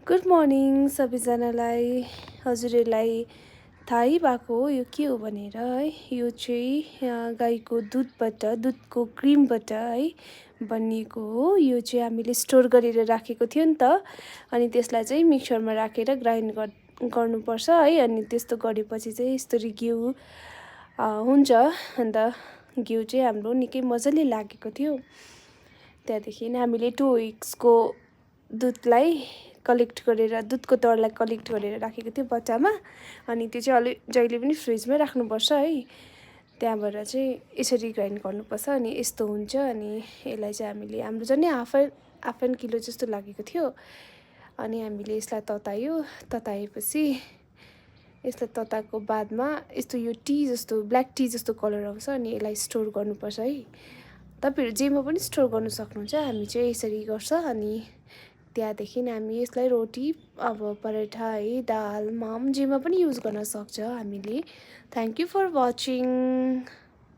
Good morning सबैजनालाई। हजुरहरूलाई थाहै भएको हो यो के हो भनेर है। यो चाहिँ गाईको दुधको क्रिमबाट है बनिएको हो। यो चाहिँ हामीले स्टोर गरेर राखेको थियो नि त, अनि त्यसलाई चाहिँ मिक्सरमा राखेर ग्राइन्ड गर्नुपर्छ है। अनि त्यस्तो गरेपछि चाहिँ यस्तरी घिउ हुन्छ। अन्त घिउ चाहिँ हाम्रो निकै मजाले लागेको थियो। त्यहाँदेखि हामीले 2 विक्सको दुधलाई कलेक्ट गरेर दुधको दरलाई कलेक्ट गरेर राखेको थियो बट्टामा। अनि त्यो चाहिँ जहिले पनि फ्रिजमै राख्नुपर्छ है। त्यहाँबाट चाहिँ यसरी ग्राइन्ड गर्नुपर्छ अनि यस्तो हुन्छ। अनि यसलाई चाहिँ हामीले हाम्रो झन् हाफ एन किलो जस्तो लागेको थियो। अनि हामीले यसलाई तताएपछि यसलाई तताएको बादमा यस्तो यो ब्ल्याक टी जस्तो कलर आउँछ। अनि यसलाई स्टोर गर्नुपर्छ है। तपाईँहरू जेमा पनि स्टोर गर्नु सक्नुहुन्छ। हामी चाहिँ यसरी गर्छ। अनि त्यहाँदेखि हामी यसलाई रोटी पराठा है, दाल, जेमा पनि युज गर्न सक्छ हामीले। Thank you for watching.